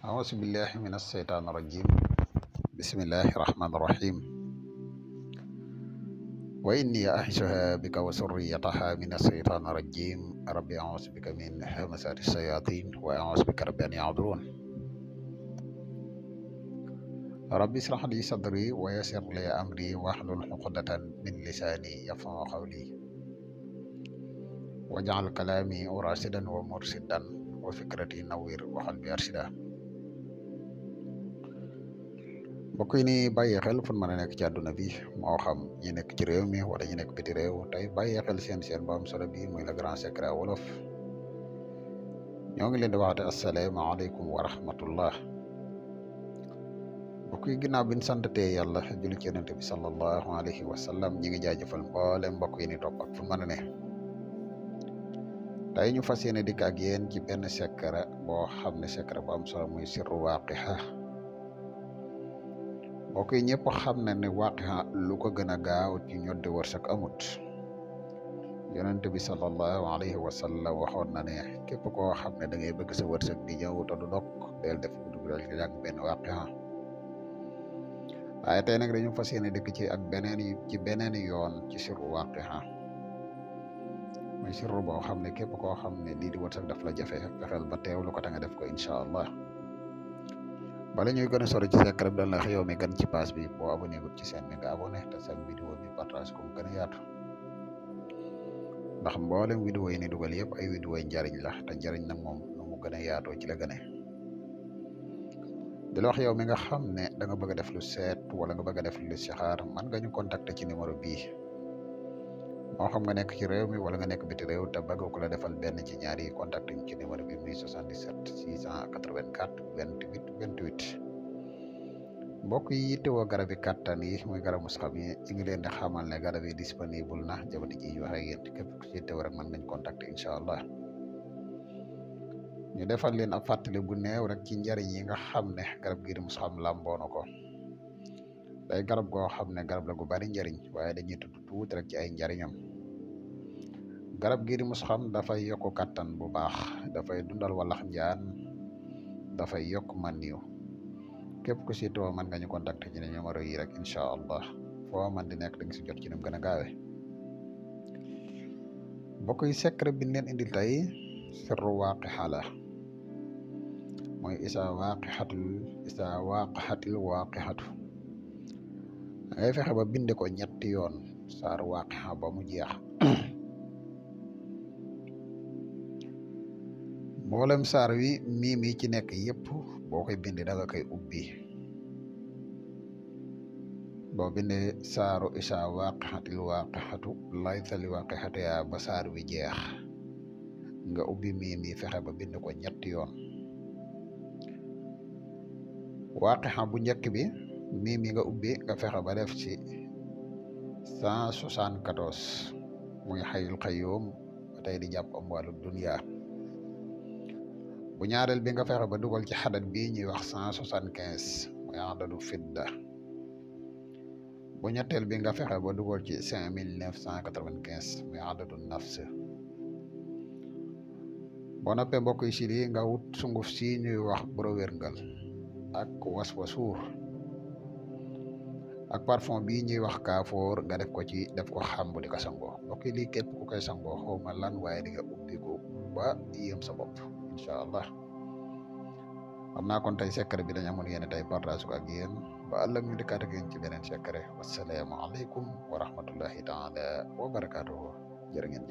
أعوذ بالله من الشيطان الرجيم بسم الله الرحمن الرحيم وإني أعيذها بك وذريتها من الشيطان الرجيم ربي أعوذ بك من همزات الشياطين وأعوذ بك رب أن يحضرون ربي اشرح لي صدري ويسر لي أمري واحلل عقدة من لساني يفقهوا قولي واجعل كلامي راشدا ومرشدا وفكرتي نوير وقلبي أرشدا mbokk yi ni bàyyi xel fu mën a nekk ci àdduna bi moo xam ñi nekk ci réew mi wala ñi nekk biti réew tey bàyyi xel seen bu am solo bi muy le grand secret wolof ñoo ngi leen di waxate asalaamaaleykum wa rahmatullah mbokk yi ginnaaw bi ñu santatee yàlla julli ci yonent bi sallallahu alayhi wa sallam ñi ngi jaajëfal mboole mbokk yi ni topp ak fu mën a ne tey ñu fas yéene dikk ak yéen ci benn secret boo xam ne secret bu am solo muy sirru waaqiha mbokk yi ñëpp xam na ne waaqiha lu ko gën a gaaw ci ñoddi wërsëg amut yonent bi sallallahu alayhi wa sallam waxoon na ne képp koo xam ne da ngay bëgg sa wërsëg di ñëw te du dog del def duggal ci jàng benn waaqiha waaye tey nag dañu fas yéene dëkk ci ak beneen yoon ci sirru waaqiha mooy sirru boo xam ne képp koo xam ne lii di wërsëg daf la jafe fexeel ba teewlu ko te nga def ko incha allah bala ñuy gën a sori ci secret bi dañ la wax yow mi gan ci page bi boo abonné gut ci chaîne bi nga abonné te seen vidéo bi partage ko mu gën a yaatu ndax mboolem vidéo yi ni dugal yëpp ay vidéo yi njariñ la te njariñ nag moom nu mu gën a yaatoo ci la gën a di la wax yow mi nga xam ne da nga bëgg a def lu seet wala nga bëgg a def lu sixaar man nga ñu contacter ci numéro bii moo xam nga nekk ci réew mi wala nga nekk biti réew te bëgg ko la defal benn ci ñaari contact yi ci numéro bi muy 77 684 28 28 mbokk yi yittewoo garab yi kàttan yi muy garabu xam yi ñu ngi leen di xamal ne garab yi disponible na jamono ji wax ak yéen képp ku ci yittewoo rek mën nañ contacter incha allah ñu defal leen ab fàttali bu néew rek ci njariñ yi nga xam ne garab gii di mus xam làmboo na ko day garab goo xam ne garab la gu bari njariñ waaye dañuy tudd tuuti rek ci ay njariñam garab gii di mus xam dafay yokk kattan bu baax dafay dundal walax njaan dafay yokk maniyu képp ku si too mën nga ñu contacter ci numéro yi rek incha allah foo man di nekk da nga si jot ci nu mu gën a gaawe mbokk yi secret bi leen indil tey sirru waaqiha la mooy isa waaqixatil waaqixatu ngay fexe ba bind ko ñetti yoon saar waaqiha ba mu jeex mboolem saar wi mii mi ci nekk yëpp boo koy bind da nga koy ubbi boo bindee saaru isa waaqixatil waaqixatu laytali waaqixatu yaa ba saar wi jeex nga ubbi mii mi fexe ba bind ko ñetti yoon waaqiha bu njëkk bi mii mi nga ubbi nga fexe ba def ci 174 muy xayul xayyum ba tey di jàpp am wàllu dunya bu ñaareel bi nga fexe ba dugal ci xadat bii ñuy wax 175 muy adadu fidda bu ñetteel bi nga fexe ba dugal ci 5995 muy adadu nafs boo noppee mbokk yi si lii nga wut sunguf si ñuy wax borowerngël ak waswasuur ak parfum bii ñuy wax kaafoor nga def ko ci def ko xambu di ko sangoo mbokk yi lii képp ku koy sangoo xawma lan waaye di nga ubbi ko ba yéem sa bopp incha allah xam naa kon tey secret bi dañ amoon yéen tey partage ko ak yéen ba ëllëg ñu dikkaat ak yéen ci beneen secret wassalaamu aleykum wa rahmatullahi taala wa barakaatuhu jërë ngeen jëf